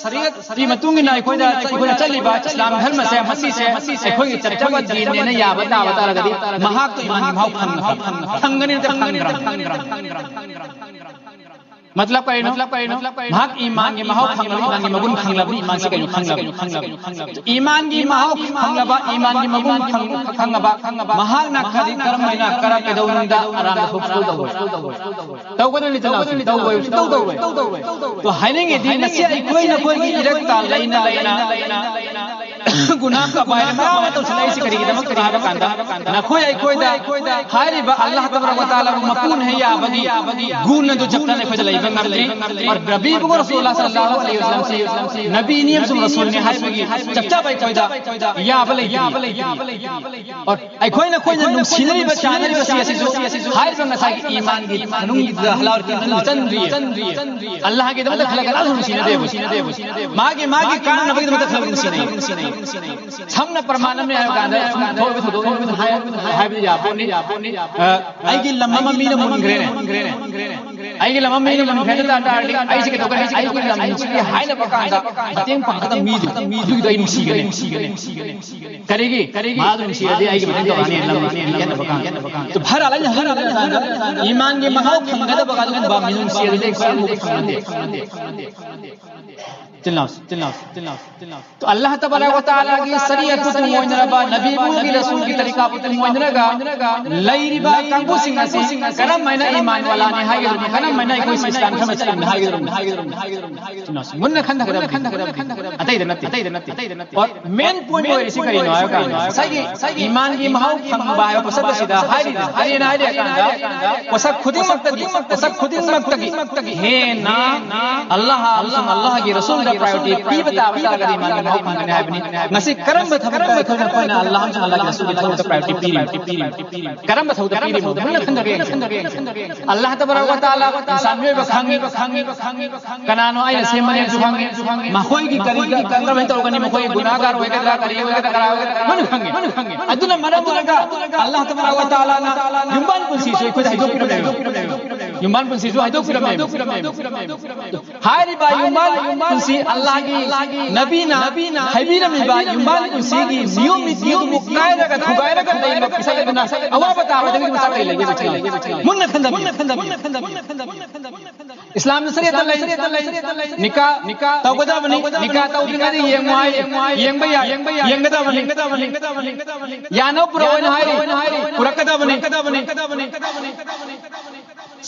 ꯁꯔꯤꯌꯠꯀꯤ ꯃꯇꯨꯡ ꯏꯟꯅ ꯑꯩꯈꯣꯏꯗ, ꯑꯩꯈꯣꯏꯅ ꯆꯠꯂꯤꯕ ꯏꯁꯂꯥꯝ ꯙꯔꯃꯁꯦ, ꯃꯁꯤꯁꯦ ꯑꯩꯈꯣꯏꯒꯤ ꯆꯠꯆꯕ ꯗꯤꯟꯅꯦꯅ ꯌꯥꯕ ꯇꯥꯕ ꯇꯥꯔꯒꯗꯤ ꯃꯍꯥꯛꯇꯣ ꯏꯃꯥꯟꯒꯤ ꯃꯍꯥꯎ ꯐꯪ-, ꯐꯪꯒꯅꯤ ꯅꯠꯇ꯭ꯔ ꯐꯪꯗ꯭ꯔꯥ? ꯃꯇꯂꯕ ꯀꯔꯤꯅꯣ? ꯃꯍꯥꯛ ꯏꯃꯥꯟꯒꯤ ꯃꯍꯥꯎ ꯈꯪꯂꯕ, ꯏꯃꯥꯟꯒꯤ ꯃꯒꯨꯟ ꯈꯪꯂꯕ, ꯏꯃꯥꯟꯁꯤ ꯀꯩꯅꯣ ꯈꯪꯂꯕ꯫ ꯏꯃꯥꯟꯒꯤ ꯃꯍꯥꯎ ꯈꯪꯂꯕ, ꯏꯃꯥꯟꯒꯤ ꯃꯒꯨꯟ ꯈꯪ-, ꯈꯪꯉꯕ, ꯃꯍꯥꯛꯅ ꯀꯔꯤ, ꯀꯔꯝꯍꯥꯏꯅ, ꯀꯔꯝ, ꯀꯩꯗꯧꯅꯨꯡꯗ ꯑꯔꯥꯟꯕ ꯊꯕꯛ ꯁꯨꯡꯇꯧ ꯇꯧꯔꯣꯏ꯫ ꯇꯧꯒꯗ꯭ꯔꯅꯤ ꯏꯆꯤꯟ ꯏꯅꯥꯎꯁꯤꯡ? ꯇꯧꯔꯣꯏ, ꯁꯨꯡꯇꯧ ꯇꯧꯔꯣꯏ꯫ ꯇꯣ ꯍꯥꯏꯅꯤꯡꯉꯤꯗꯤ ꯉꯁꯤ ꯑꯩꯈꯣꯏ ꯅꯈꯣꯏꯒꯤ ꯏꯔꯛꯇ ꯂꯩꯅ ꯂꯩꯅ ꯒꯨꯅꯥ ꯀꯕꯥꯏꯔ ꯃꯌꯥꯝ ꯑꯃ ꯇꯧꯁꯤꯜꯂꯛꯏꯁꯤ ꯀꯔꯤꯒꯤꯗꯃꯛꯇꯅꯣ ꯍꯥꯏꯕ ꯀꯥꯟꯗ ꯅꯈꯣꯏ ꯑꯩꯈꯣꯏꯗ ꯍꯥꯏꯔꯤꯕ ꯑꯜꯂꯥꯍ ꯇꯕꯥꯔꯛ ꯋ ꯇꯥꯂꯥꯕꯨ ꯃꯄꯨꯅ ꯍꯦꯛ ꯌꯥꯕꯒꯤ ꯒꯨꯟ ꯑꯗꯨ ꯆꯞ ꯆꯥꯅ ꯑꯩꯈꯣꯏꯗ ꯂꯩꯕ ꯉꯝꯗ꯭ꯔꯤ꯫ ꯑꯣꯔ ꯅꯕꯤ ꯄꯨꯝꯕ ꯔꯁꯨꯜ ꯑꯜꯂꯥꯍ ꯁꯜꯂꯜꯂꯥꯍꯨ ꯑꯂꯩꯍꯤ ꯋꯁꯜꯂꯝꯁꯤ ꯅꯕꯤꯅꯤ ꯑꯃꯁꯨꯡ ꯔꯁꯨꯜꯅꯤ ꯍꯥꯏꯕꯒꯤ ꯆꯞ ꯆꯥꯕ ꯑꯩꯈꯣꯏꯗ ꯌꯥꯕ ꯂꯩꯇ꯭ꯔꯤ꯫ ꯑꯣꯔ ꯑꯩꯈꯣꯏꯅ, ꯑꯩꯈꯣꯏꯅ ꯅꯨꯡꯁꯤꯅꯔꯤꯕ, ꯆꯥꯟꯅꯔꯤꯕꯁꯤ ꯑꯁꯤꯁꯨ ꯍꯥꯏꯔꯤꯕ ꯉꯁꯥꯏꯒꯤ ꯏꯃꯥꯟꯒꯤ ꯃꯅꯨꯡꯗ ꯍꯂꯥꯜ ꯃꯅꯨꯡꯗ ꯆꯟꯗ꯭ꯔꯤ꯫ ꯑꯜꯂꯥꯍꯒꯤꯗꯃꯛꯇ ꯈꯜꯂꯒ ꯀꯅꯥꯁꯨ ꯅꯨꯡꯁꯤꯅꯗꯦꯕ꯫ ꯃꯥꯒꯤ, ꯃꯥꯒꯤ ꯀꯥꯟꯅꯅꯕꯒꯤꯗꯃꯛꯇ ꯈꯜꯂꯒ ꯅꯨꯡꯁꯤꯅꯩ꯫ ꯁꯝꯅ ꯄ꯭ꯔꯃꯥꯟ ꯑꯃ ꯍꯥꯏꯔ ꯀꯥꯟꯗ ꯁꯨꯝ ꯊꯣꯛꯏꯕ ꯊꯧꯗꯣꯛ ꯑꯃ ꯍꯥꯏ-, ꯍꯥꯏꯕꯗꯤ ꯌꯥꯄꯣꯠꯅꯤ꯫ ꯑ, ꯑꯩꯒꯤ ꯂꯝ ꯑꯃ ꯃꯤꯅ ꯃꯨꯟꯈ꯭ꯔꯦꯅꯦ꯫ ꯑꯩꯒꯤ ꯂꯝ ꯑꯃ ꯃꯤꯅ ꯃꯨꯟꯈ꯭ꯔꯦꯅ ꯇꯥ ꯇꯥꯔꯗꯤ ꯑꯩꯁꯦ ꯀꯩꯗꯧꯒꯅꯤ? ꯑꯩꯒꯤ ꯂꯝꯁꯤꯒꯤ ꯍꯥꯏꯅꯕ ꯀꯥꯟꯗ ꯃꯇꯦꯡ ꯄꯥꯡꯒꯗꯕ ꯃꯤꯗꯨ, ꯑꯗꯨꯒꯤꯗꯣ ꯑꯩ ꯅꯨꯡꯁꯤꯒꯅꯤ꯫ ꯀꯔꯤꯒꯤ? ꯃꯥꯗꯨ ꯅꯨꯡꯁꯤꯔꯗꯤ ꯑꯩꯒꯤ ꯃꯇꯦꯡ ꯇꯧꯔꯛꯑꯅꯤ ꯂꯝ ꯌꯦꯟꯅꯕ ꯀꯥꯟꯗ꯫ ꯚꯥꯔꯥ ꯂꯩꯅ ꯍꯥꯏꯔ ꯀꯥꯟꯗ ꯏꯃꯥꯟꯒꯤ ꯃꯍꯥꯎ ꯐꯪꯒꯗꯕ ꯑꯗꯨꯒꯨꯝꯕ ꯃꯤ ꯅꯨꯡꯁꯤꯔꯗꯤ ꯑꯩꯈꯣꯏ ꯑꯃꯨꯛ ꯐꯪꯒꯅꯤ꯫ ꯇꯤꯜꯅꯥꯎ, ꯇꯤꯜꯅꯥꯎ, ꯇꯤꯜꯅꯥꯎ, ꯇꯤꯜꯅꯥꯎ꯫ ꯑꯜꯂꯥꯍ ꯇꯕꯥꯔꯛ ꯋ ꯇꯥꯂꯥꯒꯤ ꯁꯔꯤꯌꯠꯄꯨ ꯇꯨꯡꯑꯣꯏꯅꯔꯕ, ꯅꯕꯤꯕꯨꯒꯤ ꯔꯁꯨꯜꯒꯤ ꯇꯔꯤꯀꯥꯕꯨ ꯇꯨꯡꯑꯣꯏꯅꯔꯒ ꯂꯩꯔꯤꯕ ꯀꯥꯡꯕꯨꯁꯤꯡ ꯑꯁꯤ ꯀꯔꯝꯍꯥꯏꯅ ꯏꯃꯥꯟ ꯋꯥꯂꯥꯅꯤ ꯍꯥꯏꯒꯗꯕꯅꯣ, ꯀꯔꯝꯍꯥꯏꯅ ꯑꯩꯈꯣꯏꯁꯤ ꯏꯁꯂꯥꯝ ꯈꯔ ꯆꯠꯂꯤꯅꯤ ꯍꯥꯏꯒꯗꯕꯅꯣ, ꯍꯥꯏꯒꯗꯕꯅꯣ, ꯍꯥꯏꯒꯗꯕꯅꯣ꯫ ꯃꯨꯟꯅ ꯈꯟꯊꯒꯗꯕꯅꯤ, ꯈꯟꯊꯒꯗꯕꯅꯤ꯫ ꯑꯇꯩꯗ ꯅꯠꯇꯦ, ꯑꯇꯩꯗ ꯅꯠꯇꯦ, ꯑꯇꯩꯗ ꯅꯠꯇꯦ꯫ ꯑꯣ, ꯃꯦꯟ ꯄꯣꯏꯟ ꯑꯣꯏꯔꯤꯁꯤ ꯀꯔꯤꯅꯣ ꯍꯥꯏꯕ ꯀꯥꯟꯗ, ꯉꯁꯥꯏꯒꯤ ꯏꯃꯥꯟꯒꯤ ꯃꯍꯥꯎ ꯐꯪꯕ ꯍꯥꯏꯕ ꯄꯣꯠꯁꯛ ꯑꯁꯤꯗ ꯍꯥꯏꯔꯤꯅꯤ꯫ ꯀꯔꯤꯅ ꯍꯥꯏꯔꯤ ꯍꯥꯏ ꯀꯥꯟꯗ, ꯄꯣꯠꯁꯛ ꯈꯨꯗꯤꯡꯃꯛꯇꯒꯤ, ꯄꯣꯠꯁꯛ ꯈꯨꯗꯤꯡꯃꯛꯇꯒꯤ ꯍꯦꯟꯅ ꯑꯜꯂꯥꯍ ꯑꯃꯁꯨꯡ ꯑꯜꯂꯥꯍꯒꯤ ꯔꯁꯨꯜꯗ ꯄ꯭ꯔꯥꯏꯌꯣꯔꯤꯇꯤ ꯄꯤꯕ ꯇꯥꯕ ꯇꯥꯔꯒꯗꯤ ꯏꯃꯥꯟꯒꯤ ꯃꯍꯥꯎ ꯐꯪꯒꯅꯤ ꯍꯥꯏꯕꯅꯤ꯫ ꯉꯁꯤ ꯀꯔꯝꯕ ꯊꯕꯛꯇ ꯑꯩꯈꯣꯏꯅ, ꯑꯩꯈꯣꯏꯅ ꯑꯜꯂꯥꯍ ꯑꯃꯁꯨꯡ ꯑꯜꯂꯥꯍꯒꯤ ꯔꯁꯨꯜꯒꯤ ꯊꯕꯛꯇ ꯄ꯭ꯔꯥꯏꯌꯣꯔꯤꯇꯤ ꯄꯤꯔꯤꯕꯅꯣ? ꯀꯔꯝꯕ ꯊꯕꯛꯇ ꯄꯤꯔꯤꯕꯅꯣ? ꯃꯨꯟꯅ ꯈꯟꯊꯒꯦ ꯌꯦꯡꯁꯤ꯫ ꯑꯜꯂꯥꯍ ꯇꯕꯥꯔꯛ ꯋ ꯇꯥꯂꯥ ꯏꯟꯁꯥꯟ ꯃꯤꯑꯣꯏꯕ ꯈꯪꯉꯤ, ꯈꯪꯉꯤ, ꯈꯪꯉꯤ꯫ ꯀꯅꯥꯅꯣ ꯑꯩꯅ ꯁꯦꯝꯕꯅꯦꯁꯨ ꯈꯪꯉꯤ꯫ ꯃꯈꯣꯏꯒꯤ ꯀꯔꯤ, ꯀꯔꯝꯍꯥꯏꯅ ꯇꯧꯒꯅꯤ, ꯃꯈꯣꯏ ꯒꯨꯅꯥꯍꯒꯥꯔ ꯑꯣꯏꯒꯗ꯭ꯔꯥ, ꯀꯔꯤ ꯑꯣꯏꯒꯗ꯭ꯔꯥ, ꯀꯔꯥ ꯑꯣꯏꯒꯗ꯭ꯔꯥ, ꯂꯣꯏꯅ ꯈꯪꯉꯤ꯫ ꯑꯗꯨꯅ ꯃꯔꯝ ꯑꯣꯏꯔꯒ ꯑꯜꯂꯥꯍ ꯇꯕꯥꯔꯛ ꯋ ꯇꯥꯂꯥꯅ ꯌꯨꯝꯕꯥꯟ ꯄꯨꯟꯁꯤꯁꯨ ꯑꯩꯈꯣꯏꯗ ꯍꯥꯏꯗꯣꯛꯄꯤꯔꯝꯃꯦꯕ꯫ ꯌꯨꯝꯕꯥꯟ ꯄꯨꯟꯁꯤꯁꯨ ꯍꯥꯏꯗꯣꯛꯄꯤꯔꯝꯃꯦꯕ꯫ ꯍꯥꯏꯔꯤꯕ ꯌꯨꯝꯕꯥꯟ ꯄꯨꯟꯁꯤ ꯑꯜꯂꯥꯍꯒꯤ ꯅꯕꯤꯅ ꯍꯥꯏꯕꯤꯔꯝꯃꯤꯕ ꯌꯨꯝꯕꯥꯟ ꯄꯨꯟꯁꯤꯒꯤ ꯅꯤꯌꯣꯝ ꯅꯤꯇꯤ ꯑꯗꯨꯕꯨ ꯀꯥꯏꯔꯒ ꯊꯨꯒꯥꯏꯔꯒ ꯂꯩꯕ ꯃꯤꯁꯛ ꯑꯗꯨꯅ ꯑꯋꯥꯕ ꯇꯥꯔꯣꯏꯗꯕꯒꯤ ꯃꯆꯥꯛ ꯀꯔꯤ ꯂꯩꯒꯦ? ꯃꯨꯟꯅ ꯈꯟꯊꯕꯤꯌꯨ꯫ ꯏꯁꯂꯥꯝꯗ ꯁꯔꯤꯌꯠꯇ ꯂꯩ꯫ ꯅꯤꯀꯥ, ꯅꯤꯀꯥ ꯇꯧꯒꯗꯕꯅꯤ꯫ ꯅꯤꯀꯥ ꯇꯧꯗ꯭ꯔꯤꯉꯩꯗ ꯌꯦꯡꯉꯨ ꯍꯥꯏ꯫ ꯌꯦꯡꯕ ꯌꯥꯏ꯫ ꯌꯦꯡꯒꯗꯕꯅꯤ꯫ ꯌꯥꯅꯕ ꯄꯨꯔꯛꯑꯣꯅ ꯍꯥꯏꯔꯤ꯫ ꯄꯨꯔꯛꯀꯗꯕꯅꯤ꯫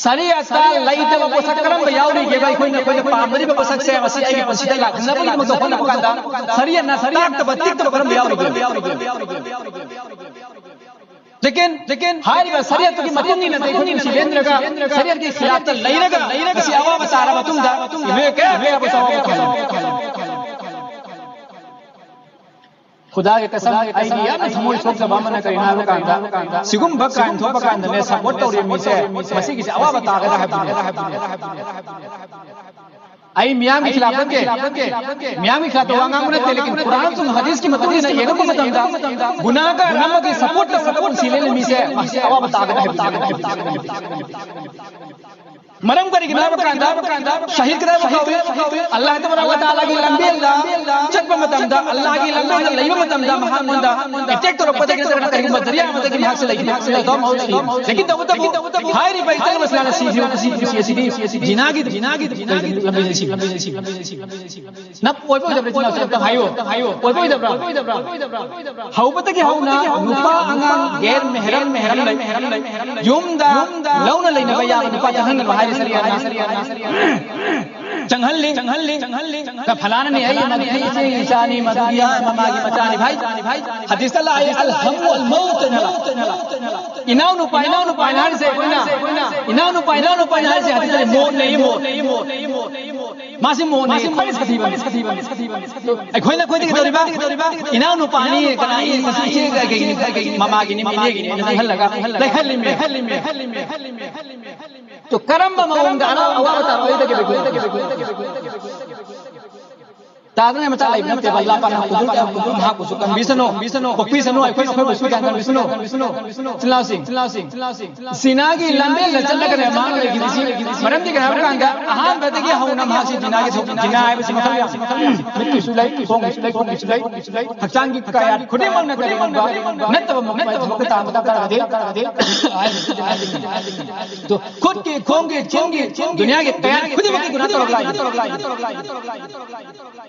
ꯁꯔꯤꯌꯠꯇ ꯂꯩꯇꯕ ꯄꯣꯠꯁꯛ ꯀꯔꯝꯕ ꯌꯥꯎꯔꯤꯒꯦꯕ? ꯑꯩꯈꯣꯏꯅ, ꯑꯩꯈꯣꯏꯅ ꯄꯥꯝꯅꯔꯤꯕ ꯄꯣꯠꯁꯛꯁꯦ, ꯃꯁꯤ ꯑꯩꯒꯤ ꯄꯨꯟꯁꯤꯗ ꯂꯥꯛꯅꯕꯒꯤꯗꯃꯛꯇ ꯍꯣꯠꯅꯕ ꯀꯥꯟꯗ ꯁꯔꯤꯌꯠꯅ ꯇꯥꯛꯇꯕ, ꯇꯤꯛꯇꯕ ꯀꯔꯝꯕ ꯌꯥꯎꯔꯤꯒꯦ? ꯂꯦꯀꯤꯟ, ꯂꯦꯀꯤꯟ, ꯍꯥꯏꯔꯤꯕ ꯁꯔꯤꯌꯠꯇꯨꯒꯤ ꯃꯇꯨꯡ ꯏꯟꯅ ꯑꯩꯈꯣꯏ ꯄꯨꯟꯁꯤ ꯂꯦꯟꯗ꯭ꯔꯒ, ꯁꯔꯤꯌꯠꯀꯤ ꯈꯤꯂꯥꯐꯇ ꯂꯩꯔꯒ, ꯉꯁꯤ ꯑꯋꯥꯕ ꯇꯥꯔꯕ ꯃꯇꯨꯡꯗ, ꯃꯤꯑꯣꯏ ꯀꯌꯥ ꯀꯌꯥꯕꯨ ꯑꯋꯥꯕ ꯇꯥꯍꯜꯂꯤ꯫ ꯈꯨꯗꯥꯒꯤ ꯀꯁꯝ, ꯑꯩꯗꯤ ꯌꯥꯝꯅ ꯊꯃꯣꯏ ꯁꯣꯛꯆꯕ ꯑꯃꯅ ꯀꯔꯤꯅꯣ ꯍꯥꯏꯕ ꯀꯥꯟꯗ, ꯁꯤꯒꯨꯝꯕ ꯀ꯭ꯔꯥꯏꯝ ꯊꯣꯛꯄ ꯀꯥꯟꯗꯅꯦ, ꯁꯄꯣꯔꯠ ꯇꯧꯔꯤꯕ ꯃꯤꯁꯦ, ꯃꯁꯤꯒꯤꯁꯦ ꯑꯋꯥꯕ ꯇꯥꯒꯗ꯭ꯔꯥ ꯍꯥꯏꯕꯗꯨꯅꯦ꯫ ꯑꯩ ꯃꯤꯌꯥꯝꯒꯤ ꯈꯤꯂꯥꯐ ꯅꯠꯇꯦ, ꯃꯤꯌꯥꯝꯒꯤ ꯈꯤꯂꯥꯐꯇ ꯋꯥ ꯉꯥꯡꯕ ꯅꯠꯇꯦ, ꯂꯦꯀꯤꯟ ꯀꯨꯔꯥꯟ ꯑꯃꯁꯨꯡ ꯍꯗꯤꯁꯀꯤ ꯃꯇꯨꯡ ꯏꯟꯅ ꯌꯦꯡꯉꯛꯄ ꯃꯇꯝꯗ, ꯒꯨꯅꯥꯍꯒꯥꯔ ꯑꯃꯒꯤ ꯁꯄꯣꯔꯠꯇ ꯁꯄꯣꯔꯠ ꯄꯨꯟꯁꯤ ꯂꯦꯟꯕ ꯃꯤꯁꯦ, ꯃꯁꯤ ꯑꯋꯥꯕ ꯇꯥꯒꯅꯤ ꯍꯥꯏꯕꯗꯨꯅꯤ꯫ ꯃꯔꯝ ꯀꯔꯤꯒꯤꯅꯣ ꯍꯥꯏꯕ ꯀꯥꯟꯗ, ꯁꯍꯤꯗ ꯀꯗꯥꯏꯕꯨ ꯀꯧꯏ? ꯑꯜꯂꯥꯍ ꯇꯕꯥꯔꯛ ꯋ ꯇꯥꯂꯥꯒꯤ ꯂꯝꯕꯦꯜꯗ ꯆꯠꯄ ꯃꯇꯝꯗ, ꯑꯜꯂꯥꯍꯒꯤ ꯂꯝꯕꯦꯜꯗ ꯂꯩꯕ ꯃꯇꯝꯗ, ꯃꯍꯥꯛꯉꯣꯟꯗ ꯑꯦꯇꯦꯛ ꯇꯧꯔꯛꯄꯗꯒꯤ ꯅꯠꯇ꯭ꯔꯒ ꯀꯔꯤꯒꯨꯝꯕ ꯖꯔꯤꯌꯥ ꯑꯃꯗꯒꯤ ꯃꯍꯥꯛꯁꯦ ꯂꯩꯈꯤꯕ ꯂꯩꯈꯤꯕ ꯃꯍꯨꯠ ꯁꯤ꯫ ꯂꯦꯀꯤꯟ ꯇꯧꯕꯇꯕꯨ ꯍꯥꯏꯔꯤꯕ ꯏꯁꯂꯥꯝ ꯏꯁꯂꯥꯝꯅ ꯁꯤꯈꯤꯕ ꯈꯨꯁꯤ ꯑꯁꯤꯗꯤ ꯖꯤꯅꯥꯒꯤ ꯂꯝꯕꯤꯗ ꯁꯤꯈꯤꯕ꯫ ꯅꯞ ꯑꯣꯏꯕ ꯑꯣꯏꯗꯕ꯭ꯔꯥ? ꯏꯆꯤꯟ ꯏꯅꯥꯎꯁꯤꯡ ꯑꯝꯇ ꯍꯥꯏꯌꯨ꯫ ꯑꯣꯏꯕ ꯑꯣꯏꯗꯕ꯭ꯔꯥ? ꯍꯧꯕꯗꯒꯤ ꯍꯧꯅ ꯅꯨꯄꯥ ꯑꯉꯥꯡ ꯒꯦꯔ ꯃꯦꯍꯔꯝ, ꯃꯦꯍꯔꯝ ꯂꯩ, ꯌꯨꯝꯗ ꯂꯧꯅ ꯂꯩꯅꯕ ꯌꯥꯕ ꯅꯨꯄꯥ ꯆꯪꯍꯟꯒꯅꯨ ꯍꯥꯏꯔꯤ ꯁꯔꯤꯌꯥꯅ꯫ ꯆꯪꯍꯜꯂꯤ, ꯆꯪꯍꯜꯂꯤ, ꯆꯪꯍꯜꯂꯤ, ꯆꯪꯍꯜꯂꯤ꯫ ꯐꯂꯥꯅꯅꯤ, ꯑꯩ ꯃꯗꯨꯒꯤ ꯏꯆꯦꯒꯤ ꯏꯆꯥꯅꯤ, ꯃꯗꯨꯒꯤ ꯃꯃꯥꯒꯤ ꯃꯆꯥꯅꯤ꯫ ꯚꯥꯏ, ꯍꯗꯤꯁꯇ ꯂꯥꯛꯏ, "ꯑꯜ ꯍꯝ ꯋꯜ ꯃꯧꯠ" ꯍꯥꯏꯅ꯫ ꯏꯅꯥꯎꯅꯨꯄꯥ, ꯏꯅꯥꯎꯅꯨꯄꯥ ꯍꯥꯏꯅ ꯍꯥꯏꯔꯤꯁꯦ ꯑꯩꯈꯣꯏꯅ꯫ ꯏꯅꯥꯎꯅꯨꯄꯥ, ꯏꯅꯥꯎꯅꯨꯄꯥ ꯍꯥꯏꯅ ꯍꯥꯏꯔꯤꯁꯦ ꯍꯗꯤꯁꯇ ꯂꯩ, ꯃꯣꯠꯅꯦ, ꯃꯣꯠ꯫ ꯃꯥꯁꯤ ꯃꯣꯠꯅꯦ, ꯈ꯭ꯋꯥꯏꯗꯒꯤ ꯁꯥꯊꯤꯕꯅꯤ, ꯁꯥꯊꯤꯕꯅꯤ, ꯁꯥꯊꯤꯕꯅꯤ꯫ ꯑꯩꯈꯣꯏꯅ ꯑꯩꯈꯣꯏꯗꯤ ꯀꯩꯗꯧꯔꯤꯕ? ꯏꯅꯥꯎꯅꯨꯄꯥꯅꯤ, ꯀꯅꯥ, ꯏꯆꯦ, ꯀꯩ, ꯀꯩ, ꯀꯩ, ꯃꯃꯥꯒꯤꯅꯤ, ꯃꯅꯦꯒꯤꯅꯤ ꯈꯜꯂꯒ ꯂꯩꯍꯜꯂꯤꯃꯦ꯫ ꯇꯨ ꯀꯔꯝꯕ ꯃꯑꯣꯡꯗ ꯑꯅꯧ ꯑꯋꯥꯕ ꯇꯥꯔꯛꯑꯣꯏꯗꯒꯦ? ꯇꯥꯗꯅ ꯃꯆꯥ ꯂꯩꯕ ꯅꯠꯇꯦꯕ꯫ ꯏꯂꯥ ꯄꯥꯛꯅ ꯀꯨꯕꯨꯜ ꯀꯌꯥ ꯀꯨꯕꯨꯜ ꯃꯍꯥꯛꯄꯨꯁꯨ ꯀꯟꯕꯤꯁꯅꯨ, ꯀꯣꯛꯄꯤꯁꯅꯨ, ꯑꯩꯈꯣꯏꯅ ꯑꯩꯈꯣꯏꯕꯨꯁꯨ ꯒ꯭ꯌꯥꯟ ꯀꯟꯕꯤꯁꯅꯨ꯫ ꯆꯤꯟ ꯏꯅꯥꯎꯁꯤꯡ, ꯆꯤꯟ ꯏꯅꯥꯎꯁꯤꯡ, ꯆꯤꯟ ꯏꯅꯥꯎꯁꯤꯡ꯫ ꯖꯤꯅꯥꯒꯤ ꯂꯝꯕꯦꯜꯗ ꯆꯠꯂꯒꯅꯦ ꯃꯥꯅ ꯂꯩꯈꯤꯕꯁꯤ꯫ ꯃꯔꯝꯗꯤ ꯀꯩꯅꯣ ꯍꯥꯏꯕ ꯀꯥꯟꯗ ꯑꯍꯥꯟꯕꯗꯒꯤ ꯍꯧꯅ ꯃꯍꯥꯛꯁꯤ ꯖꯤꯅꯥꯒꯤ ꯊꯧ-, ꯖꯤꯅꯥ ꯍꯥꯏꯕꯁꯤ ꯃꯈꯜ ꯌꯥꯝ, ꯃꯤꯠꯀꯤꯁꯨ ꯂꯩ, ꯈꯣꯡꯒꯤꯁꯨ ꯂꯩ, ꯈꯨꯠꯀꯤꯁꯨ ꯂꯩ, ꯍꯛꯆꯥꯡꯒꯤ ꯀꯌꯥꯠ ꯈꯨꯗꯤꯡꯃꯛꯅ ꯀꯔꯤꯒꯨꯝꯕ ꯅꯠꯇꯕ ꯃꯈꯣꯏ ꯊꯕꯛꯇ ꯇꯥꯡꯕ ꯇꯥꯔꯒꯗꯤ, ꯇꯨ ꯈꯨꯠꯀꯤ, ꯈꯣꯡꯒꯤ, ꯆꯤꯟꯒꯤ, ꯗꯨꯅꯤꯌꯥꯒꯤ ꯀꯌꯥꯠ ꯈꯨꯗꯤꯡꯃꯛꯀꯤ ꯒꯨꯅꯥ ꯇꯧꯔꯛꯂꯥꯏ꯫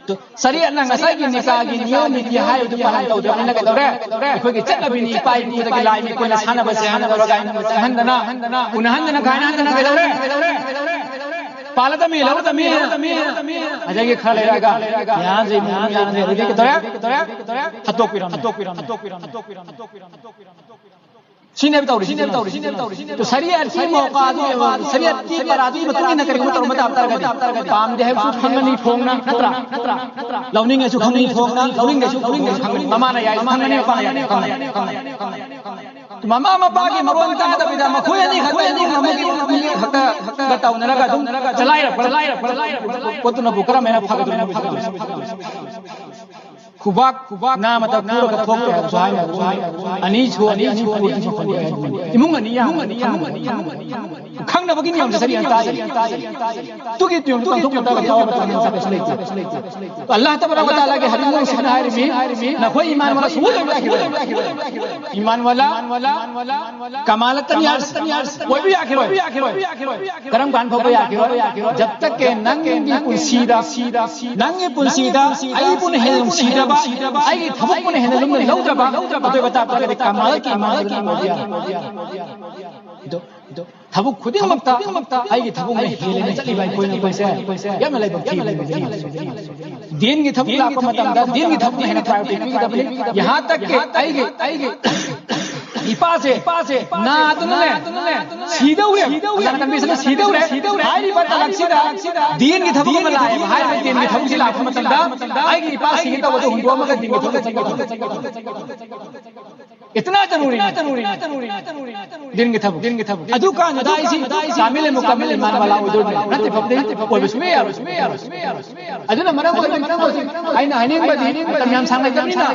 ꯇꯨ ꯁꯔꯤꯌꯠꯅ ꯉꯁꯥꯏꯒꯤ ꯅꯤꯀꯥꯒꯤ ꯅꯤꯌꯣꯝ ꯅꯤꯇꯤ ꯍꯥꯏꯕꯗꯨ ꯄꯥꯂꯟ ꯇꯧꯗ꯭ꯔꯕꯅꯤꯅ ꯀꯩꯗꯧꯔꯦ? ꯑꯩꯈꯣꯏꯒꯤ ꯆꯠꯅꯕꯤꯅꯤ, ꯏꯄꯥ ꯏꯄꯨꯗꯒꯤ ꯂꯥꯏ ꯃꯤꯠ ꯀꯣꯟꯅ ꯁꯥꯟꯅꯕꯁꯦ ꯍꯥꯏꯅ ꯇꯧꯔꯒ ꯑꯩꯅ ꯆꯪꯍꯟꯗꯅ, ꯎꯅꯍꯟꯗꯅ, ꯀꯥꯏꯅꯍꯟꯗꯅ ꯀꯩꯗꯧꯔꯦ? ꯄꯥꯜꯂꯗꯕꯅꯤ, ꯂꯧꯔꯗꯕꯅꯤ꯫ ꯑꯗꯒꯤ ꯈꯔ ꯂꯩꯔꯒ ꯌꯥꯟꯁꯦ ꯏꯃꯨꯡ ꯃꯅꯨꯡ ꯌꯥꯟꯁꯦ ꯑꯗꯨꯗꯤ ꯀꯩꯗꯧꯔꯦ? ꯍꯥꯠꯇꯣꯛꯄꯤꯔꯝꯃꯦ꯫ ꯁꯤꯅꯦꯕ ꯇꯧꯔꯤꯁꯤ, ꯁꯤꯅꯦꯕ ꯇꯧꯔꯤꯁꯤ, ꯁꯤꯅꯦꯕ ꯇꯧꯔꯤꯁꯤ꯫ ꯇꯨ ꯁꯔꯤꯌꯠꯀꯤ ꯃꯧꯀꯥꯗꯨ ꯌꯦꯡꯉꯣ, ꯁꯔꯤꯌꯠꯀꯤ ꯄꯔꯥꯗꯨꯒꯤ ꯃꯇꯨꯡ ꯏꯟꯅ ꯀꯔꯤꯒꯨꯝꯕ ꯇꯧꯔꯝꯕ ꯇꯥꯕ ꯇꯥꯔꯒꯗꯤ, ꯄꯥꯝꯗꯦ ꯍꯥꯏꯕꯁꯨ ꯈꯪꯒꯅꯤ ꯐꯣꯡꯅ, ꯅꯠꯇ꯭ꯔꯥ? ꯂꯧꯅꯤꯡꯉꯁꯨ ꯈꯪꯒꯅꯤ ꯐꯣꯡꯅ, ꯂꯧꯅꯤꯡꯗꯁꯨ ꯈꯪꯒꯅꯤ, ꯃꯃꯥꯅ ꯌꯥꯏ ꯈꯪꯒꯅꯤ, ꯃꯄꯥꯅ ꯌꯥꯏ ꯈꯪꯒꯅꯤ꯫ ꯃꯃꯥ ꯃꯄꯥꯒꯤ ꯃꯔꯣꯟ ꯇꯥꯗꯕꯤꯗ ꯃꯈꯣꯏ ꯑꯅꯤ ꯈꯛꯇ, ꯏꯃꯨꯡ ꯑꯃꯒꯤ ꯏꯃꯨꯡ ꯑꯃꯒꯤ ꯈꯛꯇ, ꯈꯛꯇ ꯇꯧꯅꯔꯒ ꯑꯗꯨꯝ ꯆꯂꯥꯏꯔꯛꯄ, ꯆꯂꯥꯏꯔꯛꯄ ꯄꯣꯠꯇꯨꯅꯕꯨ ꯀꯔꯝ ꯍꯥꯏꯅ ꯐꯒꯗꯣꯏꯅꯣ? ꯈꯨꯕꯥꯛ, ꯈꯨꯕꯥꯛ ꯅꯥꯃꯇ ꯈꯨꯔꯒ ꯊꯣꯛꯇꯦ ꯍꯥꯏꯕꯁꯨ ꯍꯥꯏꯅ, ꯑꯅꯤ ꯁꯨ-, ꯑꯅꯤ ꯁꯨ-, ꯑꯅꯤ ꯁꯨ-, ꯏꯃꯨꯡ ꯑꯅꯤ ꯌꯥꯝ, ꯏꯃꯨꯡ ꯑꯅꯤ ꯌꯥꯝ, ꯏꯃꯨꯡ ꯑꯅꯤ ꯌꯥꯝ꯫ ꯈꯪꯅꯕꯒꯤ ꯅꯤꯌꯣꯝꯁꯦ ꯁꯔꯤꯌꯠꯅ ꯇꯥꯛꯏ꯫ ꯑꯗꯨꯒꯤ ꯅꯤꯌꯣꯝꯗꯣ ꯄꯥꯡꯊꯣꯛꯄ ꯇꯥꯔꯒꯗꯤ ꯑꯋꯥꯕ ꯇꯥꯔꯒꯗꯤ ꯀꯩꯁꯨ ꯂꯩꯇꯦ꯫ ꯑꯗꯣ ꯑꯜꯂꯥꯍ ꯇꯕꯥꯔꯛ ꯋ ꯇꯥꯂꯥꯒꯤ ꯍꯗꯤꯁ ꯃꯅꯨꯡ ꯁꯤꯗ ꯍꯥꯏꯔꯤꯃꯤ, "ꯅꯈꯣꯏ ꯏꯃꯥꯟ ꯋꯥꯂꯥ ꯁꯨꯡꯑꯣꯏ ꯑꯣꯏꯕ ꯌꯥꯈꯤꯔꯣꯏ꯫ ꯏꯃꯥꯟ ꯋꯥꯂꯥ ꯀꯃꯥꯂꯇꯟ ꯌꯥꯔ ꯑꯣꯏꯕ ꯌꯥꯈꯤꯔꯣꯏ꯫ ꯀꯔꯝ ꯀꯥꯟ ꯐꯥꯎꯕ ꯌꯥꯈꯤꯔꯣꯏ? ꯖꯕ ꯇꯛ ꯀꯦ ꯅꯪꯒꯤ ꯄꯨꯟꯁꯤꯗ, ꯅꯪꯒꯤ ꯄꯨꯟꯁꯤꯗ ꯑꯩꯕꯨꯅ ꯍꯦꯟꯅ ꯅꯨꯡꯁꯤꯗ꯭ꯔꯕ, ꯑꯩꯒꯤ ꯊꯕꯛꯄꯨꯅ ꯍꯦꯟꯅ ꯂꯨꯝꯅ ꯂꯧꯗ꯭ꯔꯕ, ꯑꯗꯨ ꯑꯣꯏꯕ ꯇꯥꯔꯒꯗꯤ ꯀꯃꯥꯜ ꯀꯤ ꯏꯃꯥꯟ ꯋꯥꯂꯥ ꯑꯣꯏꯕ ꯌꯥꯈꯤꯔꯣꯏ꯫" ꯑꯗꯣ ꯊꯕꯛ ꯈꯨꯗꯤꯡꯃꯛꯇ ꯑꯩꯒꯤ ꯊꯕꯛꯅ ꯍꯦꯜꯂꯦꯅ ꯆꯠꯂꯤꯕ ꯑꯩꯈꯣꯏꯅ, ꯑꯩꯈꯣꯏꯁꯦ ꯌꯥꯝꯅ ꯂꯥꯏꯕꯛ ꯊꯤꯕꯅꯤ꯫ ꯗꯤꯟꯒꯤ ꯊꯕꯛ ꯂꯥꯛꯄ ꯃꯇꯝꯗ ꯗꯤꯟꯒꯤ ꯊꯕꯛꯅ ꯍꯦꯟꯅ priority ꯄꯤꯒꯗꯕꯅꯤ꯫ ꯌꯍꯥ ꯇꯛ ꯀꯤ ꯑꯩꯒꯤ, ꯑꯩꯒꯤ ꯏꯄꯥꯁꯦ, ꯏꯄꯥꯁꯦ ꯅꯥꯗꯨꯅꯅꯦ ꯁꯤꯗꯧꯔꯦ, ꯑꯜꯂꯥꯍꯅ ꯀꯟꯕꯤꯁꯅ ꯁꯤꯗꯧꯔꯦ꯫ ꯍꯥꯏꯔꯤꯕ ꯇꯥꯂꯛꯁꯤꯗ ꯗꯤꯟꯒꯤ ꯊꯕꯛ ꯑꯃ ꯂꯥꯛꯑꯦꯕ꯫ ꯍꯥꯏꯔꯤꯕ ꯗꯤꯟꯒꯤ ꯊꯕꯛꯁꯤ ꯂꯥꯛꯄ ꯃꯇꯝꯗ ꯑꯩꯒꯤ ꯏꯄꯥ ꯁꯤꯒꯦ ꯇꯧꯕꯗꯣ ꯍꯨꯟꯗꯣꯛꯑꯝꯃꯒ ꯗꯤꯟꯒꯤ ꯊꯕꯛ ꯆꯠꯀꯗꯕꯅꯤ꯫ ꯏꯇꯅꯥ ꯖꯔꯨꯔꯤ ꯍꯥꯏ꯫ ꯗꯤꯟꯒꯤ ꯊꯕꯛ, ꯗꯤꯟꯒꯤ ꯊꯕꯛ꯫ ꯑꯗꯨ ꯀꯥꯟꯗꯨꯗ ꯑꯩꯁꯤ ꯀꯥꯃꯤꯜ ꯃꯨꯀꯝꯃꯤꯜ ꯏꯃꯥꯟ ꯋꯥꯂꯥ ꯑꯣꯏꯗꯣꯏꯅꯤ꯫ ꯅꯠꯇꯦ, ꯐꯕꯗꯤ ꯑꯣꯏꯕ ꯁꯨꯡꯌꯥ ꯌꯥꯔꯣꯏ, ꯁꯨꯡꯌꯥ ꯌꯥꯔꯣꯏ꯫ ꯑꯗꯨꯅ ꯃꯔꯝ ꯑꯣꯏꯔꯒ, ꯃꯔꯝ ꯑꯣꯏꯔꯒ ꯑꯩꯅ ꯍꯥꯏꯅꯤꯡꯕꯗꯤ, ꯃꯇꯝ ꯌꯥꯝ ꯁꯥꯡꯂꯛꯇꯕꯅꯤꯅ,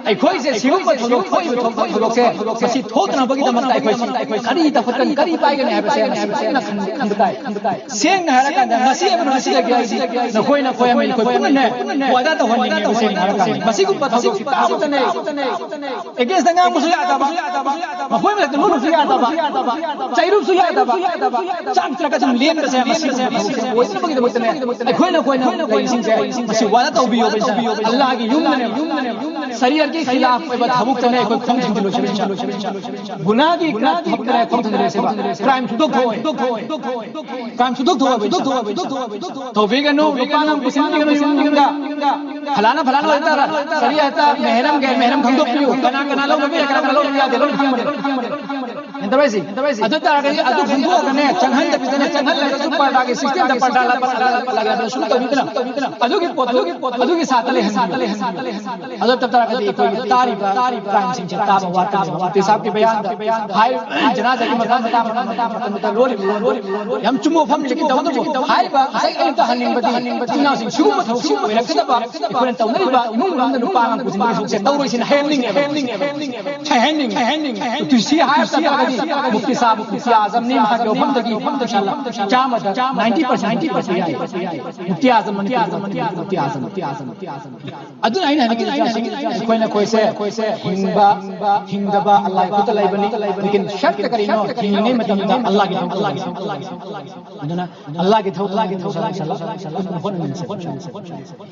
ꯑꯩꯈꯣꯏꯁꯦ ꯁꯤꯒꯨꯝꯕ ꯊꯧꯗꯣꯛ ꯊꯣꯛꯏꯕ ꯊꯧꯗꯣꯛꯁꯦ, ꯃꯁꯤ ꯊꯣꯛꯇꯅꯕꯒꯤꯗꯃꯛꯇ ꯑꯩꯈꯣꯏ ꯀꯔꯤ ꯇꯧꯈꯠꯀꯅꯤ, ꯀꯔꯤ ꯄꯥꯏꯒꯅꯤ ꯍꯥꯏꯕꯁꯦ ꯃꯁꯤ ꯀꯟꯅ ꯈꯟ-, ꯈꯟꯕ ꯇꯥꯏ꯫ ꯁꯦꯡꯅ ꯍꯥꯏꯔꯀꯥꯟꯗ, ꯉꯁꯤ ꯑꯃ ꯉꯁꯤꯗꯒꯤ ꯑꯩꯁꯤ ꯅꯈꯣꯏ, ꯅꯈꯣꯏ ꯑꯃ, ꯑꯩꯈꯣꯏ ꯄꯨꯟꯅꯅꯦ ꯋꯥꯗꯥ ꯇꯧꯍꯟꯅꯤꯡꯉꯦꯕ꯫ ꯁꯦꯡꯅ ꯍꯥꯏꯔꯀꯥꯟꯗ, ꯃꯁꯤꯒꯨꯝꯕ ꯊꯧꯗꯣꯛꯁꯤ ꯇꯥꯕꯗꯅꯦ, against ꯉꯥꯡꯕꯁꯨ ꯌꯥꯗꯕ, ꯃꯈꯣꯏ ꯃꯔꯛꯇ ꯂꯣꯜꯂꯨꯕꯁꯨ ꯌꯥꯗꯕ, ꯆꯩꯔꯨꯕꯁꯨ ꯌꯥꯗꯕ, ꯆꯥꯛ ꯅꯠꯇ꯭ꯔꯒ ꯁꯨꯝ ꯂꯦꯟꯕꯁꯦ, ꯃꯁꯤꯒꯨꯝꯕ ꯊꯕꯛꯁꯦ ꯑꯣꯏꯗꯅꯕꯒꯤꯗꯃꯛꯇꯅꯦ ꯑꯩꯈꯣꯏꯅ, ꯑꯩꯈꯣꯏꯅ ꯂꯩꯔꯤꯁꯤꯡꯁꯦ ꯃꯁꯤ ꯋꯥꯗꯥ ꯇꯧꯕꯤꯌꯣ꯫ ꯑꯜꯂꯥꯍꯒꯤ ꯌꯨꯝꯗꯅꯦ, ꯁꯔꯤꯌꯠꯀꯤ ꯈꯤꯂꯥꯐ ꯑꯣꯏꯕ ꯊꯕꯛꯇꯅꯦ ꯑꯩꯈꯣꯏ ꯈꯣꯡ ꯊꯥꯡꯖꯤꯜꯂꯣꯏꯁꯦ꯫ ꯒꯨꯅꯥꯒꯤ ꯊꯕꯛꯇꯅꯦ ꯈꯣꯡ ꯊꯥꯡꯖꯤꯜꯂꯣꯏꯁꯦꯕ꯫ Crime ꯁꯨꯡꯊꯣꯛ ꯊꯣꯛꯑꯣꯏ꯫ Crime ꯁꯨꯡꯊꯣꯛ ꯊꯣꯛꯑꯣꯏ꯫ ꯇꯧꯕꯤꯒꯅꯨ, ꯅꯨꯄꯥ ꯑꯉꯥꯡ ꯄꯨꯁꯤꯟꯕꯤꯒꯅꯨ ꯌꯨꯝ ꯃꯅꯨꯡꯗ꯫ ꯐꯂꯥꯅ ꯐꯂꯥꯅ ꯑꯣꯏꯇꯥꯔ, ꯀꯔꯤ ꯍꯥꯏꯇꯥꯔ, ꯃꯦꯍꯔꯝ ꯒꯦ ꯃꯦꯍꯔꯝ ꯈꯪꯗꯣꯛꯄꯤꯌꯨ, ꯀꯅꯥ ꯀꯅꯥ ꯂꯧꯅꯕ ꯌꯥꯏ, ꯀꯅꯥ ꯀꯅꯥ ꯂꯧꯅꯕ ꯌꯥꯗꯦ, ꯂꯣꯏꯅ ꯈꯪꯕꯅꯦ꯫ ꯒ꯭ꯌꯥꯟ ꯇꯥꯔꯛꯏꯁꯤ? ꯑꯗꯨ ꯇꯥꯔꯒꯗꯤ ꯑꯗꯨ ꯈꯪꯗꯣꯛꯑꯒꯅꯦ, ꯆꯪꯍꯟꯗꯕꯤꯗꯅꯦ, ꯆꯪꯍꯜꯂꯒꯁꯨ ꯄꯔꯗꯥꯒꯤ ꯁꯤꯁꯇꯦꯝꯗ ꯄꯔꯗꯥ ꯂꯥ-, ꯄꯔꯗꯥ ꯂꯥ-, ꯂꯥ-, ꯂꯥ-, ꯁꯨꯝ ꯇꯧꯕꯤꯗꯅ ꯑꯗꯨꯒꯤ ꯄꯣꯠꯇꯨ, ꯑꯗꯨꯒꯤ ꯁꯥꯠꯇ ꯂꯩꯍꯟꯕꯤꯌꯨ꯫ ꯑꯗꯨ ꯅꯠꯇꯕ ꯇꯥꯔꯒꯗꯤ ꯑꯩꯈꯣꯏꯒꯤ ꯇꯥꯔꯤꯕ ꯀ꯭ꯔꯥꯏꯝꯁꯤꯡꯁꯦ ꯇꯥꯕ ꯋꯥꯠꯀꯅꯦꯕ꯫ ꯃꯨꯐꯇꯤ ꯁꯥꯍꯕꯀꯤ ꯕꯌꯥꯟꯗ ꯍꯥꯏ-, ꯖꯅꯥꯖꯥꯒꯤ ꯃꯇꯥꯡ, ꯃꯇꯥꯡ, ꯃꯇꯥꯡ, ꯃꯇꯝꯗ ꯂꯣꯜꯂꯤꯕ ꯂꯣꯟꯗꯣ ꯌꯥꯝ ꯆꯨꯝꯕ ꯋꯥꯐꯝꯅꯤ꯫ ꯂꯦꯀꯤꯟ ꯇꯧꯕꯇꯕꯨ ꯍꯥꯏꯔꯤꯕ ꯉꯁꯥꯏ ꯑꯩꯅ ꯑꯝꯇ ꯍꯟꯅꯤꯡꯕꯗꯤ ꯏꯆꯤꯟ ꯏꯅꯥꯎꯁꯤꯡ ꯁꯤꯒꯨꯝꯕ ꯊꯕꯛꯁꯤ ꯑꯣꯏꯔꯛꯇꯅꯕ ꯑꯩꯈꯣꯏꯅ ꯇꯧꯅꯔꯤꯕ ꯏꯃꯨꯡ ꯃꯅꯨꯡꯗ ꯅꯨꯄꯥ ꯑꯉꯥꯡ ꯄꯨꯁꯤꯟꯕꯒꯤ ꯊꯕꯛꯁꯦ ꯇꯧꯔꯣꯏꯁꯤꯅ ꯍꯥꯏꯍꯟꯅꯤꯡꯉꯦꯕ꯫ ꯍꯥꯏꯍꯟꯅꯤꯡꯉꯦ꯫ ꯃꯨꯐꯇꯤ ꯁꯥꯍꯕ ꯇꯥꯔꯒꯗꯤ ꯃꯨꯐꯇꯤ ꯁꯥꯍꯕ ꯃꯨꯐꯇꯤ ꯑꯥꯖꯝꯅꯤ, ꯃꯍꯥꯛꯀꯤ ꯋꯥꯐꯝꯗꯒꯤ ꯏꯟꯁꯥ ꯑꯜꯂꯥ ꯆꯥꯝꯃꯗ ninety percent, ninety percent ꯌꯥꯏ꯫ ꯃꯨꯐꯇꯤ ꯑꯥꯖꯝ ꯃꯅꯤꯄꯨꯔ, ꯃꯨꯐꯇꯤ ꯑꯥꯖꯝ, ꯃꯨꯐꯇꯤ ꯑꯥꯖꯝ꯫ ꯑꯗꯨꯅ ꯑꯩꯅ ꯍꯥꯏꯅꯤꯡꯉꯤꯁꯦ ꯑꯩꯈꯣꯏꯅ ꯑꯩꯈꯣꯏꯁꯦ ꯍꯤꯡꯕ ꯍꯤꯡꯗꯕ ꯑꯜꯂꯥꯍꯒꯤ ꯈꯨꯠꯇ ꯂꯩꯕꯅꯤ꯫ ꯂꯦꯀꯤꯟ ꯁꯔꯠ ꯀꯔꯤꯅꯣ? ꯍꯤꯡꯂꯤꯉꯩ ꯃꯇꯝꯗ ꯑꯜꯂꯥꯍꯒꯤ ꯊꯧ ꯇꯧꯁꯤ꯫ ꯑꯗꯨꯅ ꯑꯜꯂꯥꯍꯒꯤ ꯊꯧ ꯇꯧꯁꯤ꯫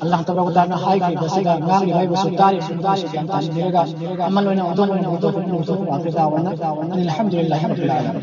ꯑꯜꯂꯥꯍ ꯇꯕꯥꯔꯛ ꯋ ꯇꯥꯂꯥꯅ ꯍꯥꯏꯈꯤꯕꯁꯤꯗ ꯉꯥꯡꯂꯤꯕ ꯍꯥꯏꯕꯁꯨ ꯇꯥꯔꯤꯕꯁꯤꯡ ꯑꯁꯤ ꯒ꯭ꯌꯥꯟ ꯇꯥꯁꯤꯟꯕꯤꯔꯒ ꯑꯃꯜ ꯑꯣꯏꯅ ꯑꯣꯟꯊꯣꯛ ꯑꯣꯟꯊꯣꯛ ꯑꯣꯟꯊꯣꯛ ꯑꯣꯟꯊꯣꯛ ꯑꯥꯈꯤꯔ ꯗꯥꯋꯥꯅ ꯑꯅꯤꯜ ꯍꯝꯗꯨꯂꯤꯜꯂꯥꯍꯤ ꯔꯕꯤꯜ ꯑꯥꯂꯃꯤꯟ꯫